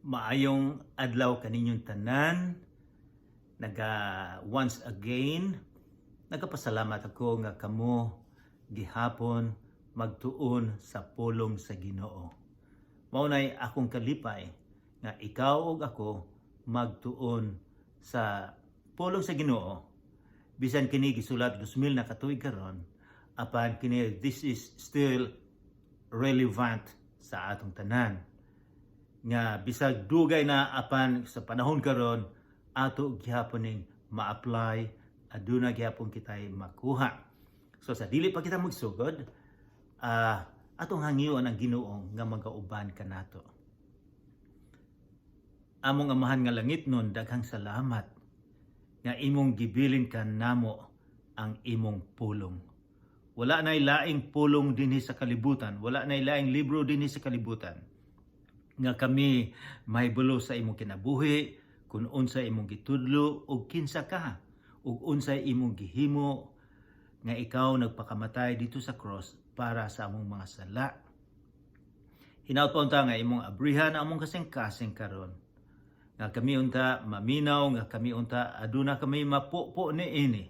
Maayong adlaw kaninyong tanan. Naga once again nagapasalamat ako nga kamo gihapon magtuon sa pulong sa Ginoo. Mao nay akong kalipay nga ikaw ug ako magtuon sa pulong sa Ginoo. Bisan kini gisulat 2000 na katuig karon, apan kini, this is still relevant sa atong tanan nga bisag dugay na, apan sa panahon karon ato gihapon ning ma-apply, aduna gihapon kitay makuha. So sa dili pa kita magsugod, atong hangyoon ang Ginoo nga magauban kanato. Among Amahan nga langitnon, daghang salamat nga imong gibilin kanamo ang imong pulong. Wala nay laing pulong dinhi sa kalibutan, wala nay laing libro dinhi sa kalibutan nga kami mahibalo sa imong kinabuhi, kung unsa imong gitudlo ug kinsa ka ug unsay imong gihimo nga ikaw nagpakamatay dito sa cross para sa among mga sala. Hinaut pa unta nga imong abrihan ang among kasing-kasing karon nga kami unta maminaw, nga kami unta aduna kami mapupo niini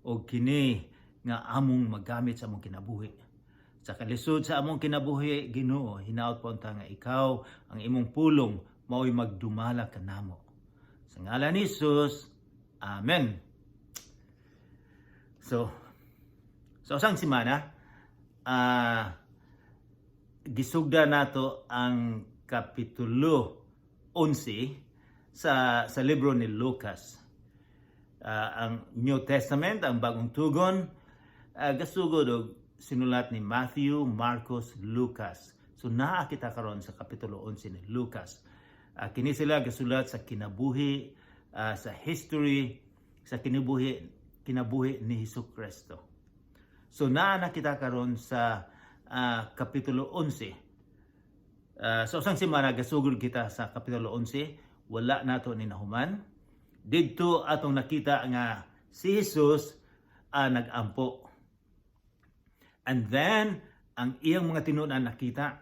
og kini nga among magamit sa among kinabuhi. Sa kalisod sa among kinabuhi, Ginoo, hinaut pa unta nga ikaw, ang imong pulong mao'y magdumala kanamo. Sa ngalan ni Jesus, amen. So, sa usang semana, gisugda nato ang kapitulo 11 sa libro ni Lucas. Ang New Testament, ang Bagong Tugon, gasugod og sinulat ni Matthew, Marcos, Lucas. So naa kita karon sa kapitulo 11 ni Lucas. Kini sila gasulat sa kinabuhi, sa history, sa kinabuhi kinabuhi ni Hesus Kristo. So naa na kita karon sa kapitulo 11. Sa usang semana gasugod kita sa kapitulo 11, wala nato ni nahuman. Didto atong nakita nga si Jesus nag-ampo. And then ang iyang mga tinunan nakita,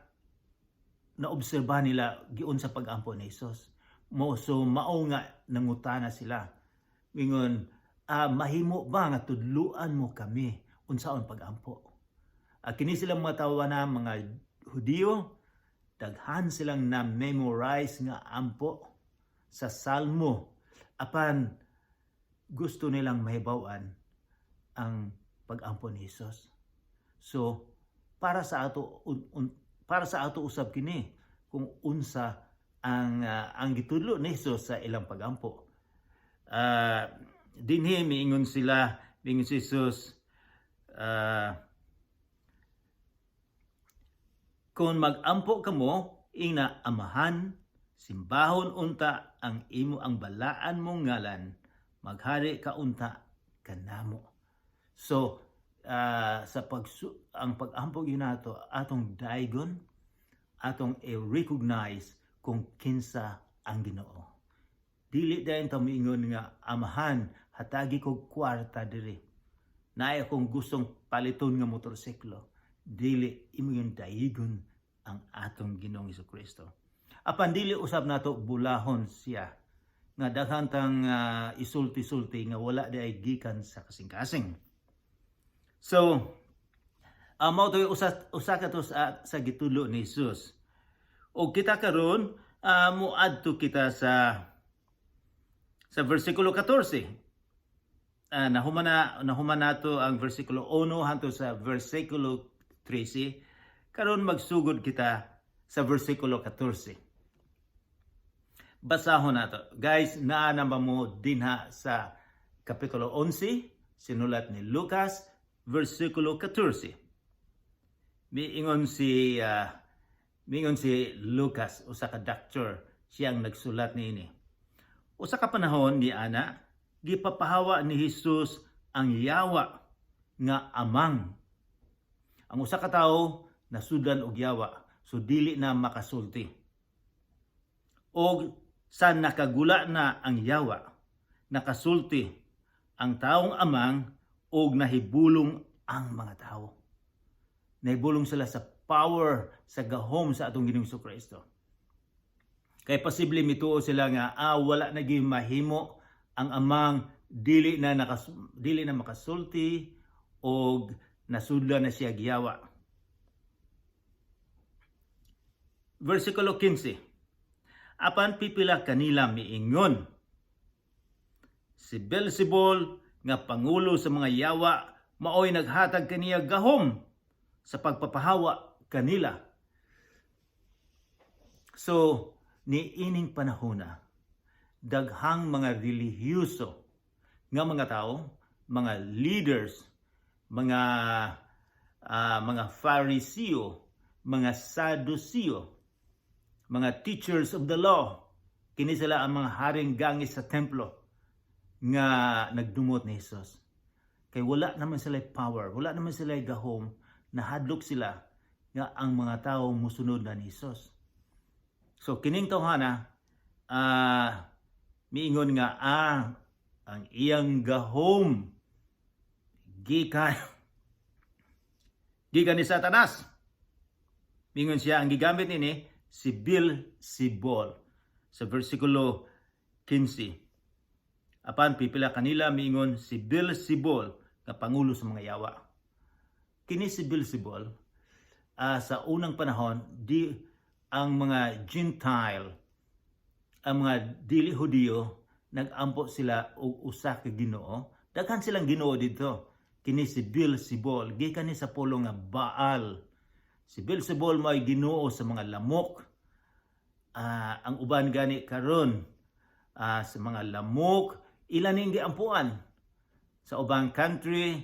naobserba nila giunsa pag-ampo ni Jesus. Mo so mao nga nangutana sila. Mingon, "Mahimo ba nga tudluan mo kami unsaon pag-ampo?" Kini silang mga tawo na mga Hudiyo, daghan silang na-memorize nga ampo sa Salmo. Apan gusto nilang mahibaw-an ang pag-ampo ni Jesus. So para sa ato usab kini kung unsa ang gitudlo ni Jesus sa ilang pagampo. Dinhi miingon sila, miingon si Jesus, "Kung magampo kamo, ingna, 'Amahan, simbahon unta ang imo ang balaan mong ngalan, maghari ka unta kanamo." So sa pagsu ang pag-ampo gyud nato, atong daygon, atong i-recognize kung kinsa ang Ginoo. Dili dayon ta moingon nga, "Amahan, hatagi kog kwarta diri. Naay akong gustong paliton nga motorsiklo." Dili, imo yung daygon ang atong Ginoong Kristo. Apan dili usab nato bulahon siya nga daghan tang isulti-sulti nga wala di ay gikan sa kasing-kasing. So, mao to usa usa ka to sa gitudlo ni Jesus. O kita karon, moadto kita sa versikulo 14. Nahuman nato ang versikulo 1 hangtod sa versikulo 13. Karon magsugod kita sa versikulo 14. Basahon nato. Guys, naa na ba mo dinha sa kapitulo 11, sinulat ni Lucas, versikulo 14? Miingon si Lucas, usa ka doctor, siya ang nagsulat niini. Usa ka panahon ni ana, gipapahawa ni Jesus ang yawa nga amang. Ang usa ka tawo nasudlan og yawa, so dili na makasulti. Og sa nakagula na ang yawa, nakasulti ang taong amang og nahibulong ang mga tao. Nahibulong sila sa power, sa gahom sa atong Ginoong Kristo. Kay posible mituo sila nga wala na gyud mahimo ang amang dili na makasulti og nasudla na siya giyawa. Versikulo 15. Apan pipila kanila miingon, "Si Beelzebul nga pangulo sa mga yawa maoy naghatag kaniya gahom sa pagpapahawa kanila." So, niining panahona, daghang mga relihiyoso nga mga tao, mga leaders, mga Fariseo, mga Saduceo, mga teachers of the law, kini sila ang mga haring gangis sa templo nga nagdumot ni Jesus. Kay wala naman sila power, wala naman sila gahom, nahadlok sila nga ang mga tao musunod na ni Jesus. So kining tawhana miingon nga ang iyang gahom gikan ni Satanas. Mingon siya ang gigamit nini si Beelzebul sa versikulo 15. Apan pipila kanila miingon, "Si Beelzebul nga pangulo sa mga yawa." Kini si Beelzebul, sa unang panahon di ang mga Gentile, ang mga dili Hudiyo, nagampo sila og usa ka Ginoo. Daghan silang Ginoo didto. Kini si Beelzebul gikan ni sa pulong nga Baal. Si Beelzebul may Ginoo sa mga lamok. Ang uban gani karon sa mga lamok ilan ning giampuan sa ubang country.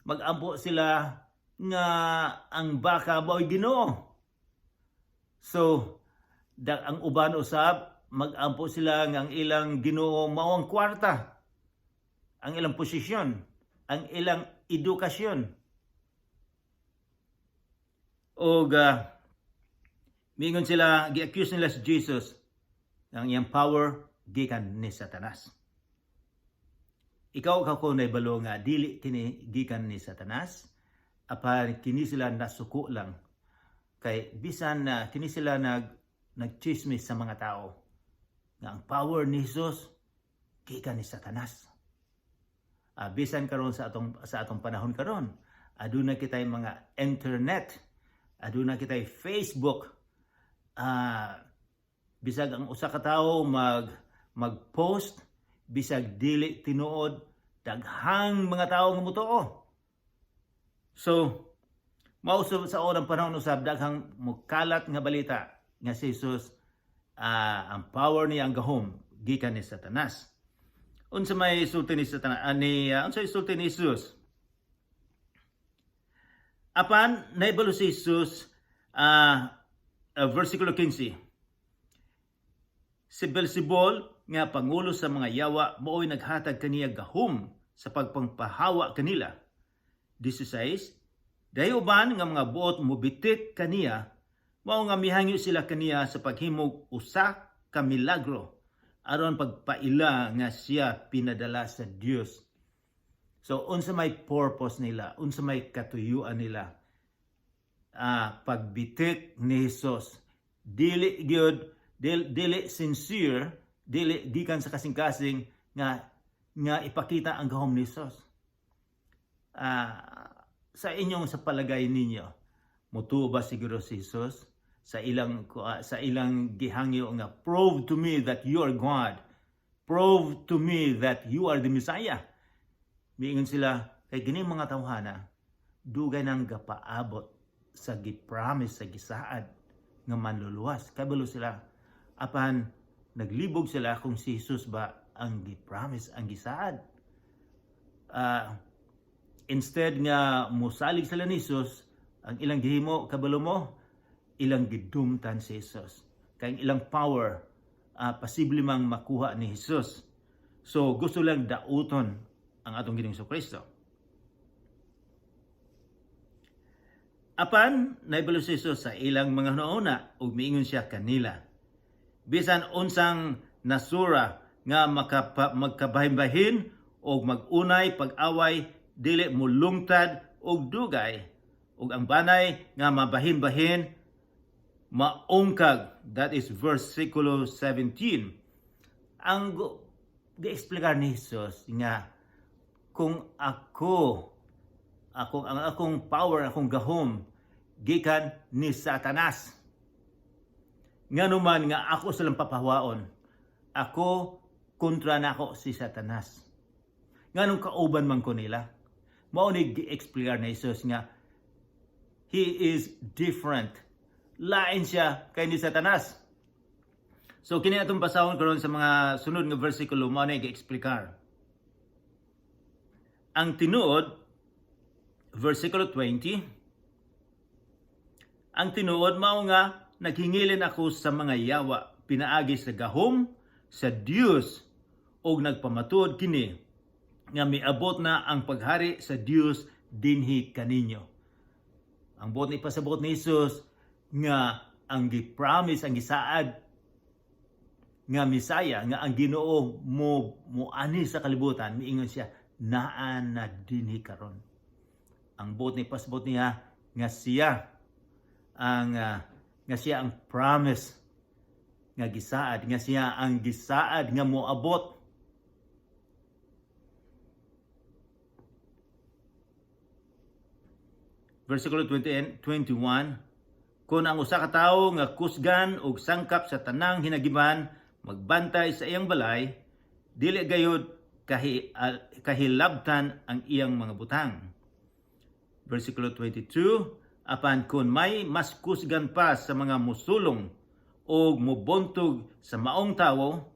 Magampo sila nga ang baka mao'y Ginoo. So ang uban usab magampo sila nga ang ilang Ginoo mao ang kwarta, ang ilang posisyon, ang ilang edukasyon. Og miingon sila, gi-accuse nila si Jesus ang iyang power gikan ni Satanas. Ikaw ako naibalo nga dili kini gikan ni Satanas, apan kini sila nasuko lang. Kay bisan na kini sila nagchismis sa mga tao nga ang power ni Jesus gikan ni Satanas. Bisan karon sa atong panahon karon, aduna kitay mga internet, aduna kitay Facebook. Bisag ang usa ka tawo mag-post, bisag dili tinuod, daghang mga tawo nga motuo. So, mao sa unang panahon usab daghang mukalat nga balita nga si Jesus, ang power niya, ang gahom gikan ni Satanas. Unsa may sulti ni Satanas ani unsa sulti ni Jesus? Apan naibalo si Jesus, versikulo 15. "Si Beelzebul nga pangulo sa mga yawa mao'y naghatag kaniya gahom sa pagpangpahawa kanila." 16. Dahil uban nga mga buot mubitik kaniya, mao nga mihangyo sila kaniya sa paghimog usa ka milagro aron pagpaila nga siya pinadala sa Dios. So unsa may purpose nila, unsa may katuyuan nila? Pagbitik ni Jesus. Dili gyud dili sincere, dili gikan sa kasing-kasing nga ipakita ang gahom ni Jesus. Sa palagay ninyo, mutuo ba siguro si Jesus sa ilang gihangyo nga "Prove to me that you are God. Prove to me that you are the Messiah"? Miingon sila kay gini mga tawhana dugay nang gapaabot sa gi-promise, sa gisaad nga manluluwas. Kabalo sila. Apan naglibog sila kung si Jesus ba ang gi-promise, ang gisaad. Instead nga musalig sila ni Jesus, ang ilang gihimo, kabalo mo, ilang gidumtan si Jesus. Kay ang ilang power posible mang makuha ni Jesus. So gusto lang dauton ang atong Ginoong Kristo. Apan naibalo si Jesus sa ilang mga hunahuna ug miingon siya kanila, "Bisan unsang nasura nga magkabahin-bahin og mag-unay pag-away dili mulungtad og dugay, ug ang banay nga mabahin-bahin Maungkag. That is versikulo 17. Ang gi-explicar ni Jesus nga kung ako ako ang akong power, akong gahom gikan ni Satanas, ngano man nga ako silang papahawaon? Ako, kontra nako si Satanas. Nganong kauban man ko nila? Mao ni gi-explicar ni Jesus nga he is different. Lain siya kay ni Satanas. So kini atong basahon karon sa mga sunod nga versikulo, mao ni gi-explicar. Ang tinuod, versikulo 20, ang tinuod mao nga naghingilin ako sa mga yawa pinaagi sa gahom sa Dios og nagpamatuod kini nga miabot na ang paghari sa Dios dinhi kaninyo. Ang buot ni pasabot ni Jesus nga ang gi-promise, ang gisaad nga Misaya, nga ang Ginoo mo moani sa kalibutan, miingon siya, naa na dinhi karon. Ang buot ni pasabot niya nga siya ang promise nga gisaad, nga siya ang gisaad nga moabot. Versikulo 20, 21, "Kung ang usa ka tawo nga kusgan og sangkap sa tanang hinagiban magbantay sa iyang balay, dili gayud kahilabtan ang iyang mga butang." Versikulo 22, "Apan kung may mas kusgan pa sa mga musulong og mubuntog sa maong tawo,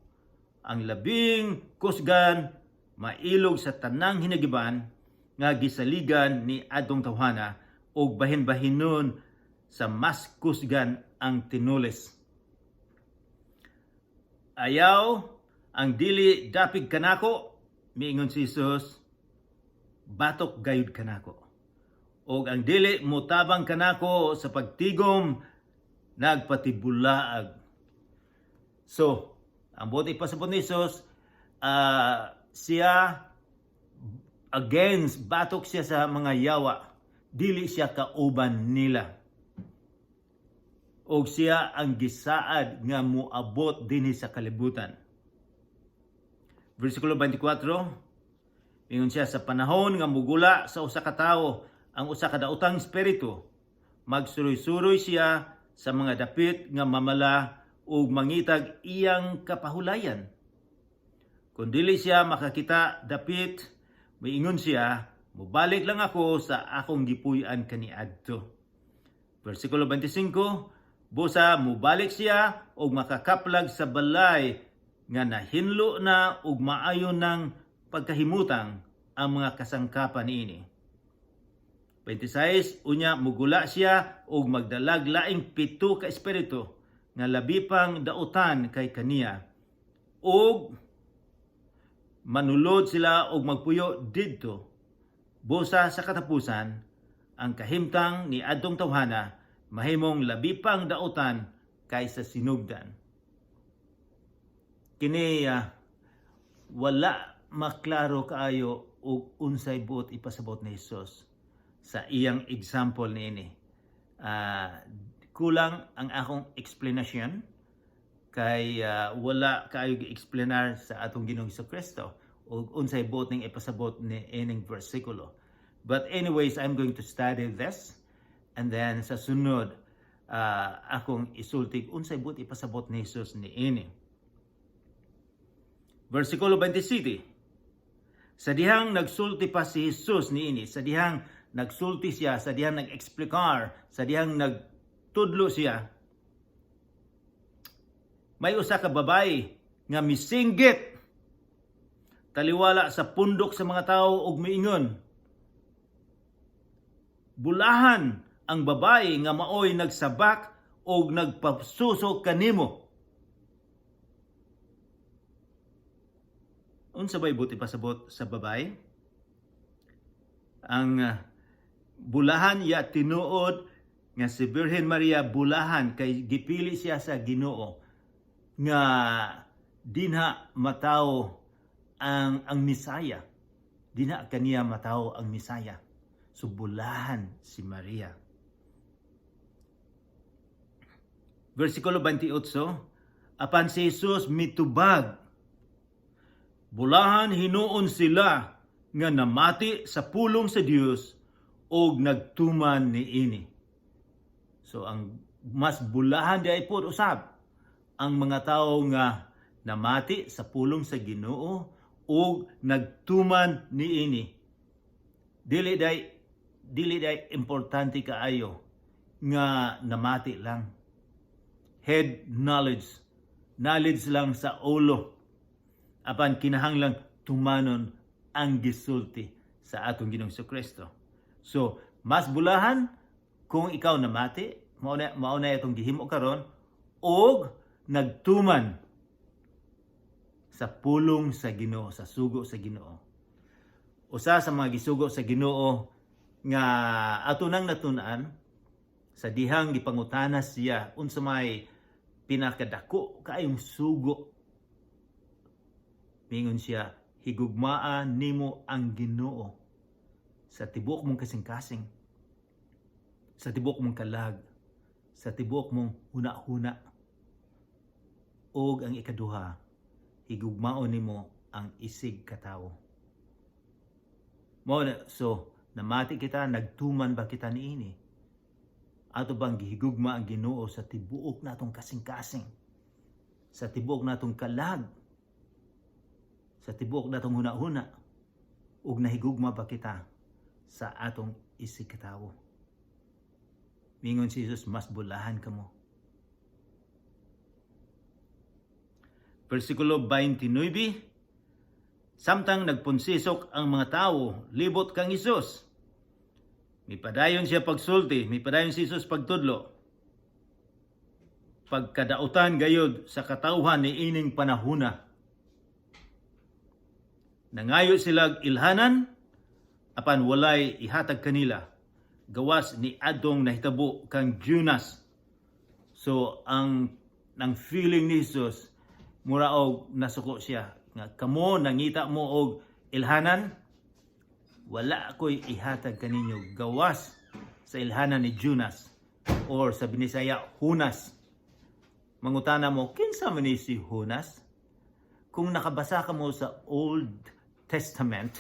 ang labing kusgan mailog sa tanang hinagiban nga gisaligan ni adtong tawhana og bahin-bahinon sa mas kusgan ang tinulis. Ayaw ang dili dapig kanako," miingon si Jesus, "batok gayud kanako. Og ang dili motabang kanako sa pagtigom, nagpatibulaag." So, ang buot ipasabot ni Jesus, siya against, batok siya sa mga yawa. Dili siya kauban nila. Og siya ang gisaad nga moabot dinhi sa kalibutan. Versikulo 24, ingon siya, "Sa panahon nga mugula sa usa ka tawo ang usa ka daotang espiritu, magsuroy-suroy siya sa mga dapit nga mamala ug mangitag iyang kapahulayan. Kung dili siya makakita dapit, miingon siya, 'Mubalik lang ako sa akong gipuy-an kaniadto.'" Versikulo 25, "Busa mubalik siya og makakaplag sa balay nga nahinlo na ug maayo ng pagkahimutang ang mga kasangkapan niini. 26, "Unya mugula siya ug magdalag laing pito ka espiritu nga labi pang dautan kay kaniya ug manulod sila og magpuyo didto. Busa sa katapusan, ang kahimtang ni adtong tawhana mahimong labi pang dautan kaysa sinugdan." Kini wala maklaro kaayo og unsay buot ipasabot ni Jesus sa iyang example niini. Kulang ang akong explanation kay wala kaayo gi-explainar sa atong Ginoong Kristo og unsay buot ning ipasabot ni ining versikulo. But anyways, I'm going to study this and then sa sunod akong isultig unsay buot ipasabot ni Jesus niini. Versikulo 27. Sa dihang nagsulti pa si Jesus niini, sa dihang nagsulti siya, sa dihang nag-explikar, sa dihang nagtudlo siya, may usa ka babae nga misinggit taliwala sa pundok sa mga tao ug miingon, "Bulahan ang babae nga maoy nagsabak og nagpasuso kanimo." Unsa bay buot ipasabot sa babae? Ang bulahan ya tinuod nga si Birhen Maria bulahan kay gipili siya sa Ginoo nga dinha matawo ang Misaya. Dinha kaniya matawo ang Misaya. So bulahan si Maria. Versikulo 28, apan si Jesus mitubag, "Bulahan hinuon sila nga namati sa pulong sa Dios og nagtuman niini." So ang mas bulahan diay pod usab ang mga tawo nga namati sa pulong sa Ginoo ug nagtuman niini. Dili day importante kaayo nga namati lang. Head knowledge. Knowledge lang sa ulo. Apan kinahanglang tumanon ang gisulti sa atong Ginoong Kristo. So, mas bulahan kung ikaw namati, mao na itong gihimo karon og nagtuman sa pulong sa Ginoo, sa sugo sa Ginoo. Usa sa mga gisugo sa Ginoo nga ato nang natun-an sa dihang gipangutana siya unsa may pinakadako kaayong sugo. Mingon siya, "Higugmaa nimo ang Ginoo sa tibuok mong kasing-kasing, sa tibuok mong kalag, sa tibuok mong huna-huna. Og ang ikaduha, higugmaon nimo ang isig katawo." Mao na, so namati kita, nagtuman ba kita niini? Ato bang gihigugma ang Ginoo sa tibuok natong kasing-kasing? Sa tibuok natong kalag? Sa tibuok natong huna-huna? Ug nahigugma ba kita sa atong isig katawo? Mingon si Jesus, mas bulahan kamo. Versikulo 29, samtang nagpunsisok ang mga tawo libot kang Hesus, mipadayon siya pagsulti, mipadayon si Jesus pagtudlo. "Pagkadautan gayod sa katawhan ni ining panahuna. Nangayo sila ilhanan, apan walay ihatag kanila gawas ni adtong nahitabo kang Jonas." So ang feeling ni Jesus, mura og nasuko siya nga kamo nangita mo og ilhanan, wala ako'y ihatag kaninyo gawas sa ilhanan ni Jonas or sa Binisaya, Hunas. Mangutana mo, kinsa man ni si Hunas? Kung nakabasa ka mo sa Old Testament,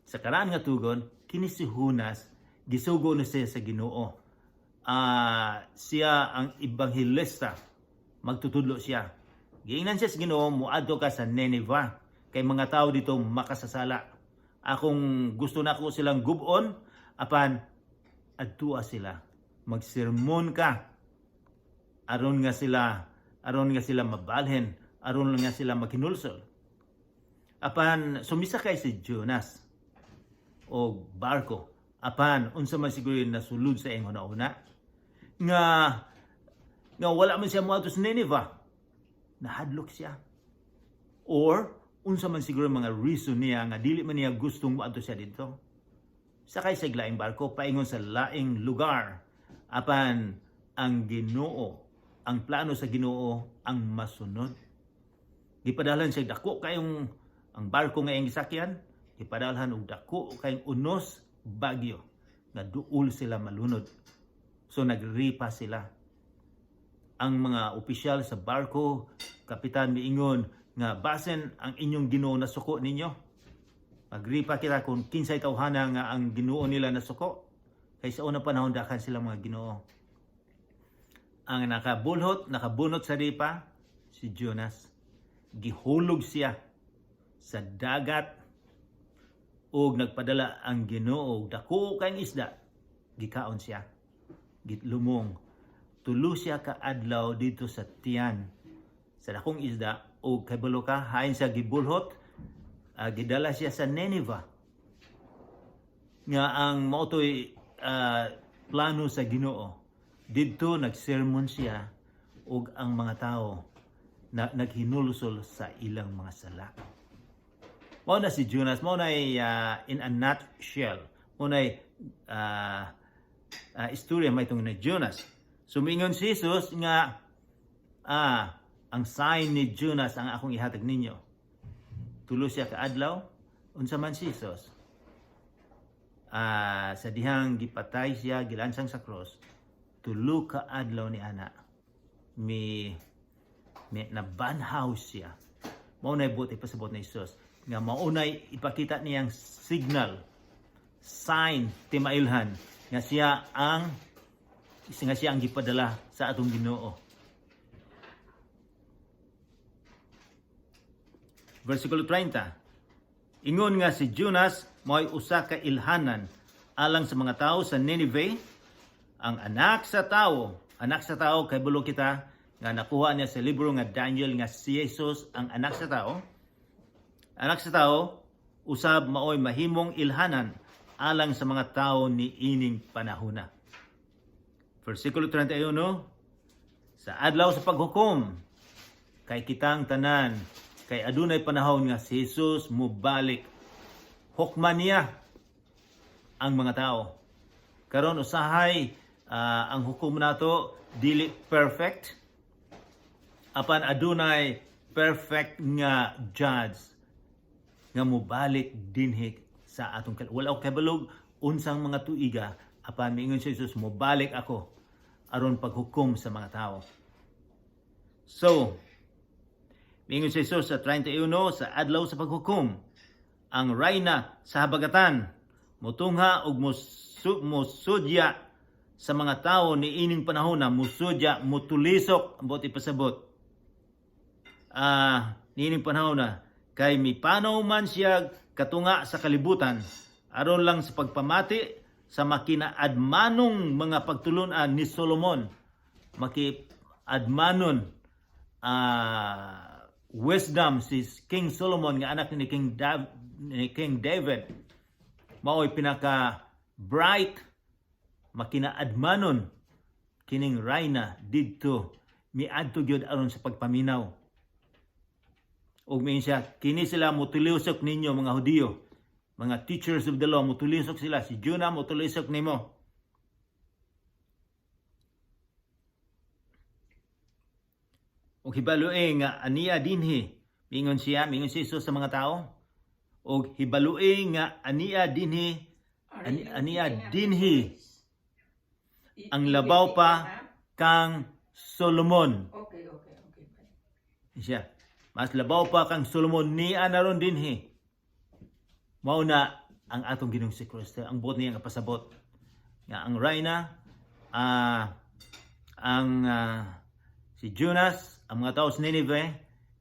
sa karaan nga tugon, kini si Hunas, gisugo na siya sa Ginoo. Siya ang ebanghelista. Magtutudlo siya. Giingnan siya sa Ginoo, "Muadto ka sa Nineveh kay mga tao dito makasasala. Akong gusto na ako silang gubon, apan adtua sila. Magsermon ka aron nga sila mabalhin, aron nga sila maghinulsol." Apan sumisakay si Jonas og barko. Apan unsa man siguro yung nasulod sa iyang una nga wala man siya moadto sa Nineveh. Nahadlok siya. Or unsa man siguro mga reason niya nga dili man niya gustong moadto siya didto. Sakay sa laing barko paingon sa laing lugar. Apan ang Ginoo, ang plano sa Ginoo ang masunod. Gipadalhan siya dako kayong ang barko nga iyang gisakyan, gipadalhan og dako kayong unos, bagyo nga duol sila malunod. So nagripa sila. Ang mga opisyal sa barko, kapitan, miingon nga basin ang inyong Ginoo nasuko ninyo. Magripa kita kung kinsay tawhana nga ang Ginoo nila nasuko. Kay sa unang panahon dakan sila mga Ginoo. Ang nakabulhot, nakabunot sa ripa, si Jonas. Gihulog siya sa dagat ug nagpadala ang Ginoo og dako kayong isda. Gikaon siya. Gitlumong. 3 siya ka adlaw dito sa tiyan sa dakong isda ug kabalo ka hain siya gibulhot, gidala siya sa Nineveh nga ang mao to'y plano sa Ginoo. Didto nagsermon siya ug ang mga tao na naghinulsol sa ilang mga sala. Mao na si Jonas, mao na in a nutshell, mao na istorya may ni Jonas. Sumingon si Jesus nga ang sign ni Jonas ang akong ihatag ninyo. 3 siya kaadlaw, unsa man si Jesus? Sa dihang gipatay siya, gilansang sa cross, 3 ka adlaw ni ana. Mi nabanhaw siya. Mao nay buot ipasabot ni Jesus nga maunay ipakita niyang signal, sign timailhan nga siya ang gipadala sa atong Ginoo. Versikulo 30. Ingon nga si Jonas mao'y usa ka ilhanan alang sa mga tao sa Nineveh, ang anak sa tao, kay bulo kita nga nakuha niya sa libro nga Daniel nga si Jesus ang anak sa tao. Anak sa tao, usab maoy mahimong ilhanan alang sa mga tao ni ining panahona. Versikulo 31, sa adlaw sa paghukom, kay kitang tanan, kay adunay panahon nga si Jesus mubalik. Hukman niya ang mga tao. Karon usahay ang hukom nato dili perfect, apan adunay perfect nga judge nga mobalik dinhi sa atong wala ko kabalog unsang mga tuiga, apan miingon si Jesus, "Mobalik ako aron paghukom sa mga tao." So miingon si Jesus sa 31, sa adlaw sa paghukom, ang rayna sa habagatan mutungha og musudya sa mga tao ni ining panahon na musudya, mutulisok ang buot ipasabot niining panahon na kay mipanaw man siya katunga sa kalibutan aron lang sa pagpamati sa makinaadmanong mga pagtulunan ni Solomon, makiadmanon wisdom si King Solomon nga anak ni King David, mao'y pinaka bright, makinaadmanon kining rayna didto miadto gyud aron sa pagpaminaw. Ug miingon siya, kini sila mutulisok ninyo, mga Hudiyo, mga teachers of the law, mutulisok sila. Si Jonah mutulisok nimo. Ug hibalue nga aniya dinhi, mingon siya, mingon si Jesus sa mga tao, ug hibalue nga aniya dinhi, Are you aniya picking up dinhi the voice? Ang You labaw will pick pa it up? Kang Solomon. Okay, bye. Siya. Mas labaw pa kang Solomon niya naron dinhi. Mao na ang atong Ginoong si Kristo, ang buot niya nga pasabot nga ang rayna, ang si Jonas, ang mga tao sa Nineveh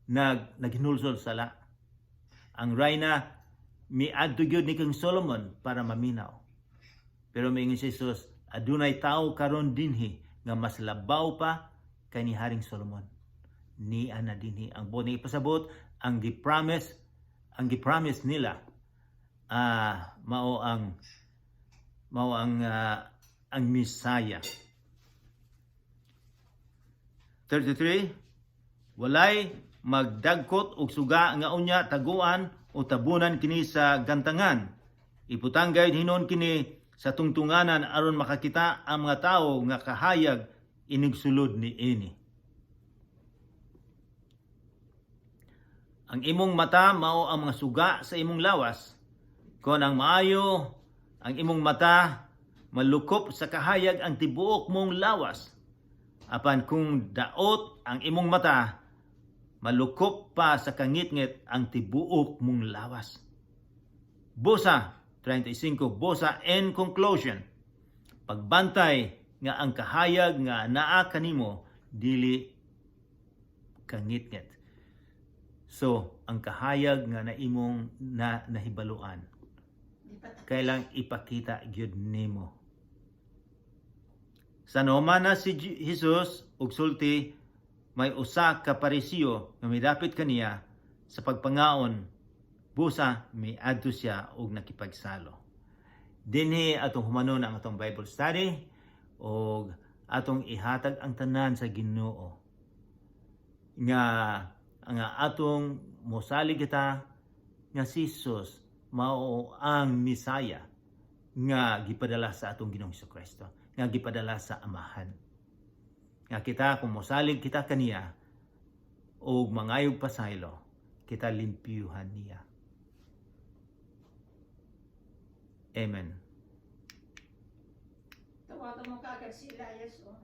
naghinulsol sala. Ang rayna miadto gyud ni King Solomon para maminaw. Pero miingon si Jesus, adunay tao karon dinhi nga mas labaw pa kay ni Haring Solomon. Niya na dinhi. Ang buot niya ipasabot, ang gi-promise nila mao ang Misaya. 33. Walay magdagkot og suga nga unya taguan o tabunan kini sa gantangan. Ibutang gayud hinon kini sa tungtunganan aron makakita ang mga tawo nga kahayag inigsulod ni ini. Ang imong mata mao ang mga suga sa imong lawas. Kon ang maayo ang imong mata, malukop sa kahayag ang tibuok mong lawas. Apan kung daot ang imong mata, malukop pa sa kangitngit ang tibuok mong lawas. Busa 35, busa in conclusion, pagbantay nga ang kahayag nga naa kanimo dili kangitngit. So, ang kahayag nga naimong na nahibaluan, Di pa tapos. Kailang ipakita gyud nimo. Sa nahuman na si Jesus og sulti, may usa ka Parisiyo nga midapit kaniya sa pagpangaon, busa miadto siya og nakipagsalo. Dinhi atong humanon ang atong Bible study og atong ihatag ang tanan sa Ginoo nga atong mosalig kita nga si Jesus mao ang Misaya nga gipadala sa atong Ginoong Kristo, nga gipadala sa Amahan. Nga kita kung mosalig kita kaniya og mangayog pasaylo, kita limpyuhan niya. Amen. Tawagan mo kaagad si Elias. Oh.